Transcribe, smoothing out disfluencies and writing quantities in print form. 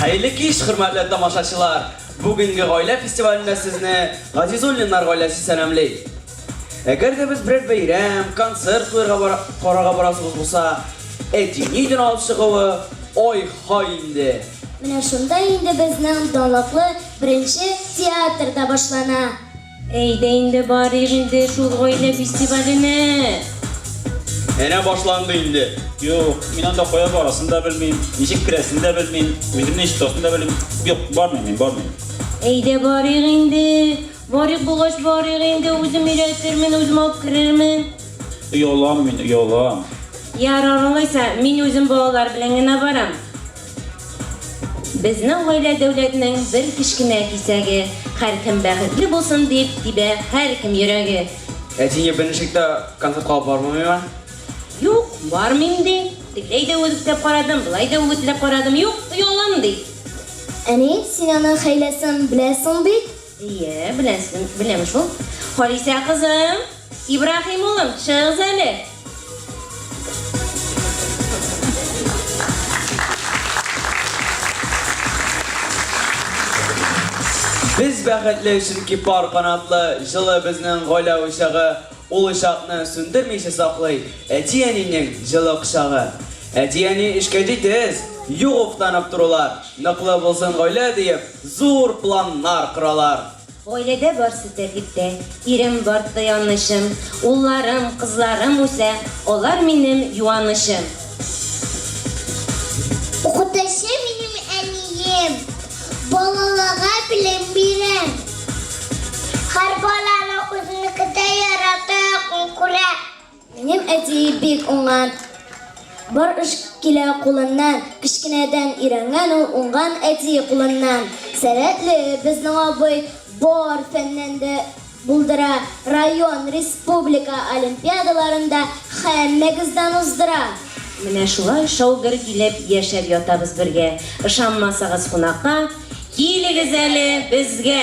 Хәерле кич, хөрмәтле тамашачылар! Бүгенге гаилә фестивалендә сезне Газизуллиннар гаиләсе сәламли. Әгәр дә без берәр бәйрәм, концерт куярга бара, карарга барасыбыз булса, әтине өйдән алып чыгуы, ай-һай инде! Менә шунда инде безнең данлыклы беренче театр да башлана. Әйдә инде барыйк инде шул гаилә фестиваленә. Әнә башланды инде. Юк, мин анда кая барасын да белмим, ничек керәсен дә белмим, үземне ничек тотасын да белмим. Юк, бармыйм мин, бармыйм. Әйдә барыйк инде. Барыйк булгач барыйк инде, үзем өйрәтермен, үзем алып керермен. Оялам мин, оялам. Ярар алайса, мин үзем балалар белән генә барам. Безнең гаилә дәүләтнең бер кечкенә кисәге, һәркем бәхетле булсын дип тибә һәркем йөрәге. Әтине берничек тә концертка алып бармыймы? Юк, бармыйм, ди. Тегеләй дә үгетләп карадым, болай да үгетләп карадым, юк, оялам, ди. Әни, син аның хәйләсен беләсең бит? Ие, беләсем, беләм шул. Халисә кызым, Ибраһим улым, чыгыгыз әле. Без бәхетле, чөнки пар канатлы, җылы безнең гаилә учагы, ул учакны сүндермичә саклый әти-әнинең җылы кочагы. Әти-әни эшкә җитез, юк уфтанып торулар, ныклы булсын гаилә диеп, Зур планнар коралар. Гаиләдә барсы тәртиптә, ирем бар таянычым, улларым, кызларым үсә, алар минем юанычым. Укытучы минем әнием, балаларга белем бирә. Һәр баланы үзенекедәй ярата, якын күрә. Минем әти бик уңган. Бар эш килә кулыннан. Кечкенәдән өйрәнгән ул уңган әти кулыннан. Сәләтле безнең абый, бар фәннән дә булдыра. Район, республика олимпиадаларында һәммәгездән уздыра. Менә шулай шау-гөр килеп яшәп ятабыз бергә. Ышанмасагыз кунакка килегез әле безгә!